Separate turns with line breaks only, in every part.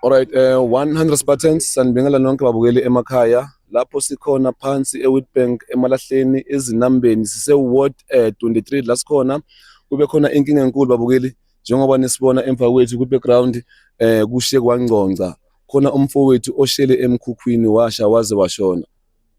Alright, 100 Spartans, sanibingelela nonke babukeli emakhaya. Lapho sikhona phansi eWitbank, emalahleni, ezinambeni, sise Ward 23 la sikhona. Kube khona inkinga enkulu, babukeli, njengoba nisibona emva kwethu ku background, kushe kwangcongca. Khona umfowethu oshele emkhukhwini, washa waze washona.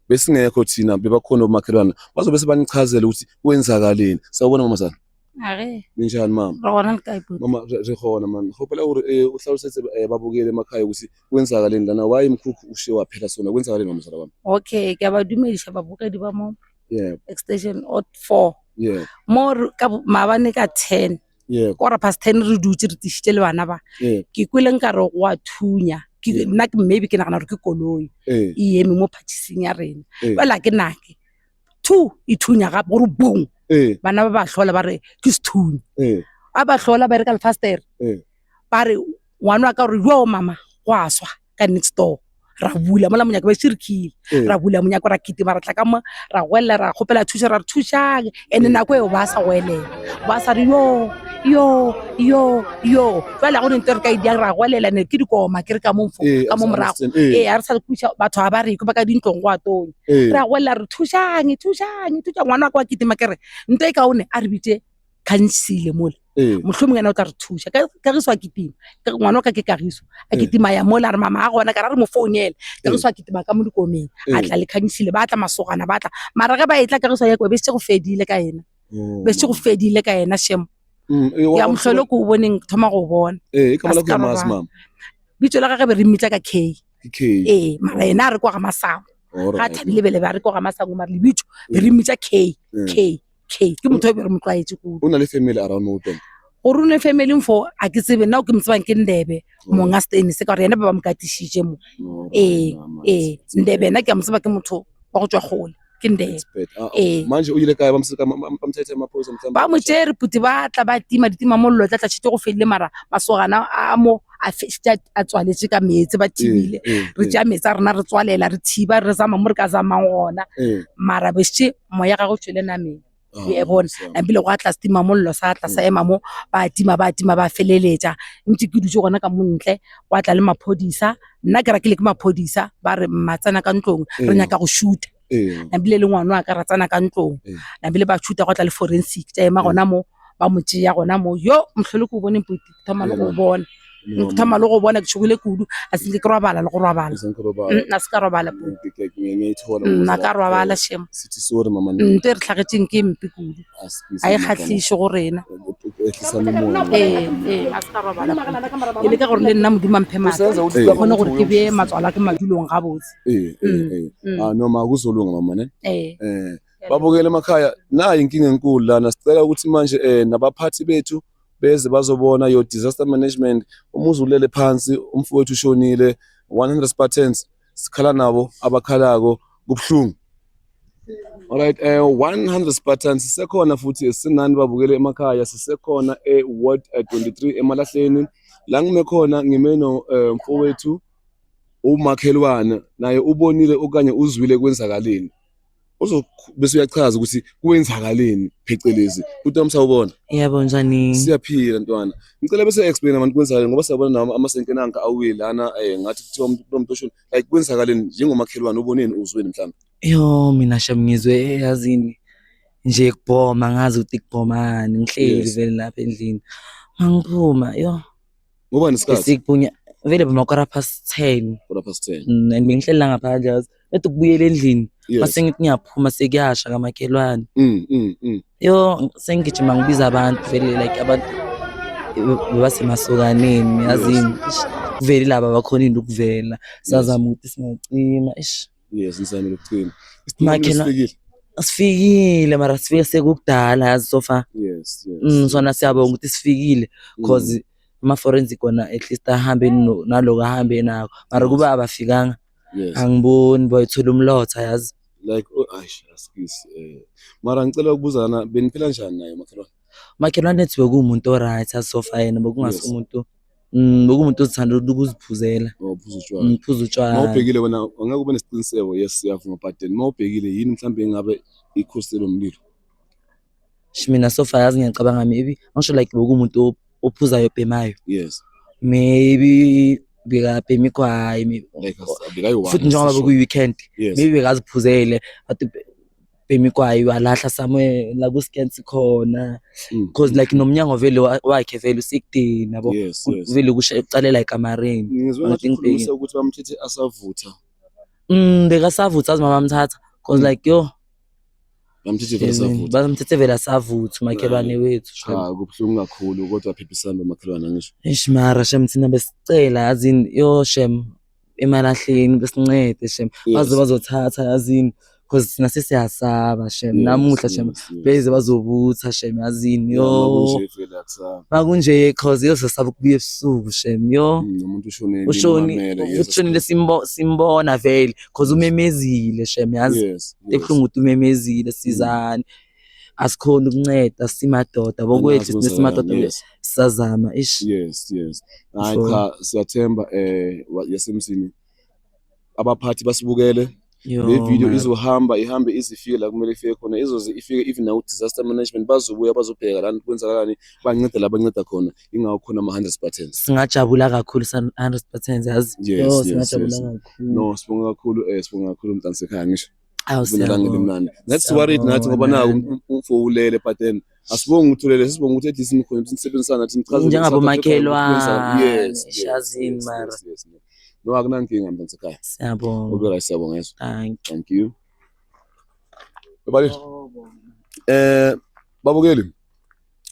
Besingekho thina, bebakhona omakhelwane. Bazobe sebanichazela ukuthi kwenzakaleni. Sawubona, mamazala.
Are.
Ninjani, mama?
Re gona, le kae, buti?
Mama, re gona, man. Kgopela gore o hlalosetse babukeli emakhaya ukuthi kwenzakaleni lana, why mkhukhu ushe waphela sona, kwenzakaleni, mamazala wami?
Okay, ke a ba dumediša babogedi ba mo extension ot 4. Mo ka maabane ka 10, 10:15, re dutse re tišitše le bana ba. Ke kwele nkare go a thunya. Ke nna ke maybe ke nagana gore ke koloi e eme mo phatšhising ya rena. Fela ke nake two e thunya gape gore boom. Bana ba ba hlola ba re ke sethunya. Ba ba hlola ba re ka lefastere. Ba re ngwana wa ka gore, "Yo mama, go a swa ka next door." Ra bula mola monyako ba shirikile. Ra bula monyako, ra kitima, ra tla ka mo, ra goelela, ra kgopela thuso, ra re thušang. And nako eo ba sa goelela, ba sa re yo yo yo yo. Fela go ne ntho re ka e diang, ra goelela ne ke dikoma ke re ka mo ka mo morago.
Understand.
Ee, a re sa kwiša batho ga ba reke ba ka dintlong, go a tonya. Ra goelela re thušang, thušang, thušang. Ngwana wa ka wa kitima. Ke re nto e kaone a re bitse khansile mola, mohlomongwe yena o tla re thuša. Kagiso a kitima. Ngwana wa ka ke Kagiso. A kitima ya mola, a re mama a gona. Ka ra re mo founele. Kagiso a kitima ka mo dikomeng, a tla le khansile, ba tla masogana, ba tla. Mara ge ba e tla, Kagiso ya kwa be setse go fedile ka yena.
Oh,
Be setse go
mama.
fedile ka yena, shem.
Wa
Ya mohlolo ko o boneng, thoma go o bona.
Igama
A
lakho
se ka
uyamazi,
robala.
mama?
Bitso la gage be re mmitsa ka K.
Ke K.
Ee, mara yena a re kwa ga Masango ga thabile bele ba re kwa ga Masango, mara lebitso be re mmitsa K. K K ke motho o be re mo tlwaetse kudu.
O na le family around mo Witbank?
Gore o ne family fo a ke tsebe. Nna o ke mo tsebang ke Ndebe, monga stene se, ka gore yena ba ba mo katišitše mo. Ee.
Mama,
Ee, Ndebe ena ke a mo tseba, ke motho wa go tswa kgole, ke Ndebe.
It's bad. Ah,
Ee.
Manje o ile kae? Bamthethe amaphoyisa mhlawumbe?
Ba mo tšere puti, ba tla ba tima ditima mollo, tla tla tšhetse go fedile. Mara masogana a mo a fešitše a tswaletse ka meetse, ba thibile. Re tšea meetse a rena, re tswalela, re thiba, re zama mo re ka zamang gona. Mara bešitše moya ga go tšwele nameng.
Ah,
E bona ebile go a tla setima mollo sa tla sa ema mo, ba tima, ba tima, ba feleletša ntse ke dutse gona ka mo ntle. Gwa tla le maphodisa. Nna ke rakile ke maphodisa, ba re, "Mma, tsena ka ntlong, re nyaka go shoota." Nabile le ngwana wa ka ra tsena ka ntlong. Nabile ba shoota, gwa tla le forensic tša ema gona mo, ba mo tšea gona mo. Yo mohlolo ke o boneng puti, ke thoma le go bona, ke thoma le go bona, ke tšhogile kudu, a se nke ke robala le go robala. A se ka robala puti.
Ngiyayithola.
Nna ka robala, shem.
Sithi sorry, mama.
Nto e re tlhagetseng ke mpe kudu, a e kgatlhiše go rena.
Ehlisa moya.
Ee, a se ka robala puti. Ke leka gore le nna Modimo a mphe maatla, ke kgone gore ke bee matswalo a ke madulong gabotse.
Eh eh Ah, noma kuzolunga, mama, ne?
Ee.
Babukele emakhaya, nayi inkinga enkulu lana. Sicela ukuthi manje nabaphathi bethu beze bazobona your disaster management. Umuzi ulele phansi, umfowethu ushonile. 100 Spartans sikhala nabo abakhalako, kubuhlungu. Alright, 100 Spartans sisekhona futhi sinani, babukele emakhaya, sisekhona e Ward 23 emalahleni. La ngime khona, ngime no mfowethu umakhelwane, naye ubonile okanye uzwile kwenzakaleni. Uzo bese uyachaza ukuthi kwenzakaleni, phecelezi. Uthi sawubona.
Yebo, njani?
Siyaphila, ntwana. Ngicela bese explain abantu kwenzakaleni, ngoba siyabona nawo amasenke nanka awile lana, ngathi kuthiwa umuntu lo oshona. Like, kwenzakaleni njengomakhelwane, uboneni, uzweni mhlawumbe?
Yo, mina shem, ngizwe yazini nje kubhoma, ngazi ukuthi kubhomani, ngihleli vele lapha endlini. Mangiphuma, yo,
Ngoba nesikhathi
besikuphunya vele boma 10:15.
10:15.
And bengihleli la ngaphandle, yazi. Bese ukubuyela endlini. Mase ngithi ngiyaphuma, sekuyasha kamakhelwane. Yo, sengigijima ngibiza abantu vele, like abantu bebasemasokaneni, yazini. Eish, vele laba bakhona into ukuvela. Sazama ukuthi singacima. Eish.
Yes, nizamile ukucima.
Makhelwane.
Sifikile.
Sifikile, mara sifike sekukudala, yazi, so far. Sona siyabonga ukuthi sifikile, cause ama-forensic wona at least ahambe naloko ahambe nako. Mara kuba abafikanga, angiboni boyithola umlotha, yazi.
Like, oh, aish, asikisi. Mara ngicela ukubuzana, beniphila njani naye makhelwane?
Makhelwane ethi bekuwumuntu o-right, so far yena bekungasi umuntu, bekuwumuntu ozithanda ukuziphuzela.
Oh, phuza utshwala.
Phuza utshwala.
Mawubhekile wena, angeke ube nesiqiniseko, yes, siyavuma, but then mawubhekile, yini mhlawumbe engabe ikhosele umlilo?
Mina so far, yazi, ngiyacabanga maybe ngisho like bekuwumuntu ophuzayo, obhemayo. Maybe. Bekabhema igwayi
Like bekayi-one.
Futhi njengoba bekuyi-weekend, maybe bekaziphuzele, athi bhema igwayi, walahla somewhere la ku-scans khona, cause like nomnyango vele wakhe vele usekudeni, yabo. Vele kusha kucalela ekamareni.
Ngizwe
Ngathi
ngathi
ngibhekile.
ukhulumisa ukuthi bamthethe asavutha.
Bekasavutha, azi mama bamthatha, cause like yo.
Bamthethe vele asavutha.
Bamthethe vele asavutha umakhelwane wethu.
Cha, kubuhlungu kakhulu, kodwa phephisani bomakhelwane, ngisho.
Eish, mara shem, thina besicela, yazini, yo shem, emalahleni besincede shem, baze bazothatha, yazini, cause thina sesiyasaba shem, namuhla shem, beze bazobutha shem, yazini, yo.
Makunje vele akusaba.
Makunje, cause yosesaba ukubuya ebusuku shem, yo.
Umuntu ushonile.
Ushoni
nimamele, yes,
futhi ushonile, simbona vele, cause umemezile shem, yazi. Ebuhlungu ukuthi umemezile, sizani, asikhoni ukunceda, simadoda bokwethu.
Anazi
Sine simadoda.
kwenzakalani, yes.
Sisazama ish.
Yes. Hayi,
So-
cha, siyathemba yasemsini abaphathi basibukele.
Yo,
Le video
mara.
izohamba ihambe izifike la kumele ifike khona, izoze ifike even naku disaster management, bazobuya bazobheka lana kwenzakalani, bancede la banceda khona, ingakho khona ama-100 Spartans.
Singajabula kakhulu san 100%, yazi. Yo, singajabula kakhulu.
No, sibonga kakhulu, sibonga kakhulu mntansekhaya, ngisho.
Awu,
Ubonelanga
siyabonga.
limnandi nathi, si-worried nathi ngoba
Siyabonga.
naku umfo ulele, but then asibonge ukuthi ulele, sibonga ukuthi at least nikhona ukuthi nisebenzisana nathi, nichaze
Njengabomakhelwane,
Yes,
shazini, mara.
yes. No, akunankinga mntansekhaya.
Siyabonga.
Ube right, siyabonga yeso.
Thank you.
Thank you. Babali. Babukeli.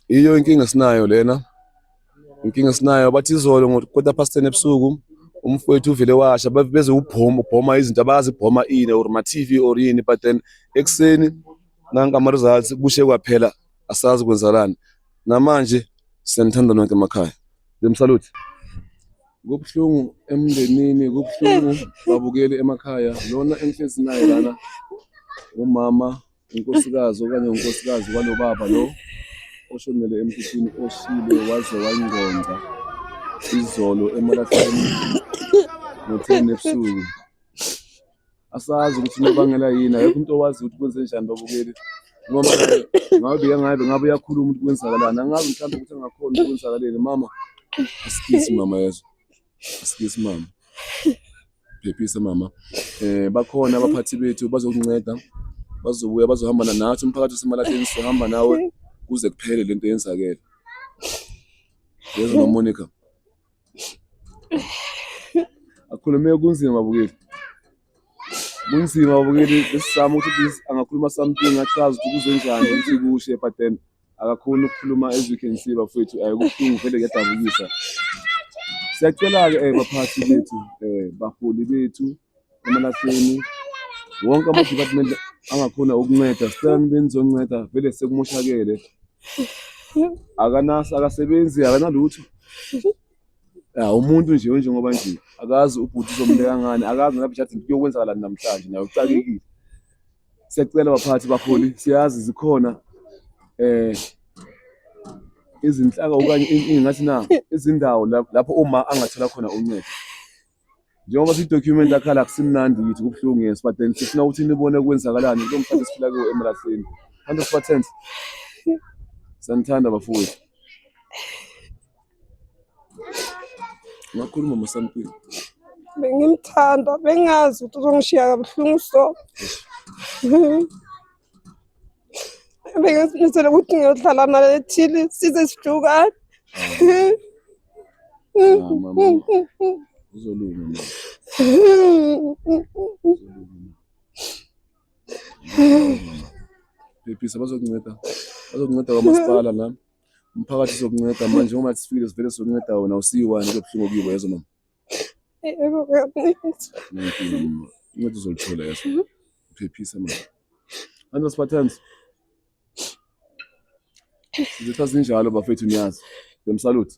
Iyo inkinga sinayo lena. Inkinga sinayo, bathi izolo ngo 10:15 ebusuku umfowethu uvele washa, beze ubhoma ubhoma izinto abazi ibhoma ini or ma TV or yini, but then ekseni nanka ama results, kushe kwaphela, asazi kwenzakalani. Namanje siyanithanda nonke emakhaya. Lemsalute. Kubuhlungu emndenini, kubuhlungu babukeli emakhaya. Lona engihlezi naye lana umama, unkosikazi okanye unkosikazi kwalo baba lo oshonele emkhukhwini oshile waze wangqongqa izolo emalahleni ngo-10 ebusuku. Asazi ukuthi unobangela yini, akekho umuntu owazi ukuthi kwenze njani babukeli. Noma ngabe uyakhuluma ukuthi kwenzakalani, angazi mhlawumbe ukuthi angakhona ukwenzakaleni. Mama, asikisi mama, yezwa, asikisi mama, phephisa mama. Bakhona abaphathi bethu bazokunceda, bazobuya bazohamba nathi, umphakathi osemalahleni sizohamba nawe kuze kuphele lento eyenzakele. Yezwa Monica. Akhulume kunzima babukeli. Kunzima babukeli, besizama ukuthi at least angakhuluma something, achaze ukuthi kuzenjani ukuthi kushe, but then akakhoni ukukhuluma, as you can see bafowethu, kubuhlungu vele, kuyadabukisa. Siyacela-ke baphathi bethu, baholi bethu emalahleni, wonke ama-department angakhona ukunceda, sicela nibe nizonceda, vele sekumoshakele. Akanasa, akasebenzi, akanalutho. Ya, umuntu nje njengoba nje akazi ubhuti uzombeka ngani, akazi nalapho ejadini kuyokwenzakalani namhlanje, naye uxakekile. Siyacela baphathi, baholi, siyazi zikhona izinhlaka okanye ingathi na izindawo lapho uma angathola khona uncedo. Njengoba siyi-document akhala, akusimnandi kithi, kubuhlungu, yes, but then sifuna ukuthi nibone kwenzakalani kulo mhlaba esiphila kuwo emalahleni. 100%. Sanithanda bafowethu. Ungakhuluma masampilo.
Bengimthanda, bengazi ukuthi uzongishiya kabuhlungu, so bengizimisele ukuthi ngiyohlala naye ethile size sihlukane.
Ah, mama. Uzolunga mama. Uzolunga mama. Phephisa, bazokunceda. Bazokunceda kwamasipala la. Umphakathi uzokunceda manje uma sifikile, sivele sizokunceda wena usiyi-one kubuhlungu kuyibo, yezwa mama.
Yebo, ngiyakuzwa.
Nginenkinga mama. Incwadi uzolithola, yezwa. Phephisa mama. Antos Patterns. Sizitha zinjalo bafethu, niyazi. Dem salute.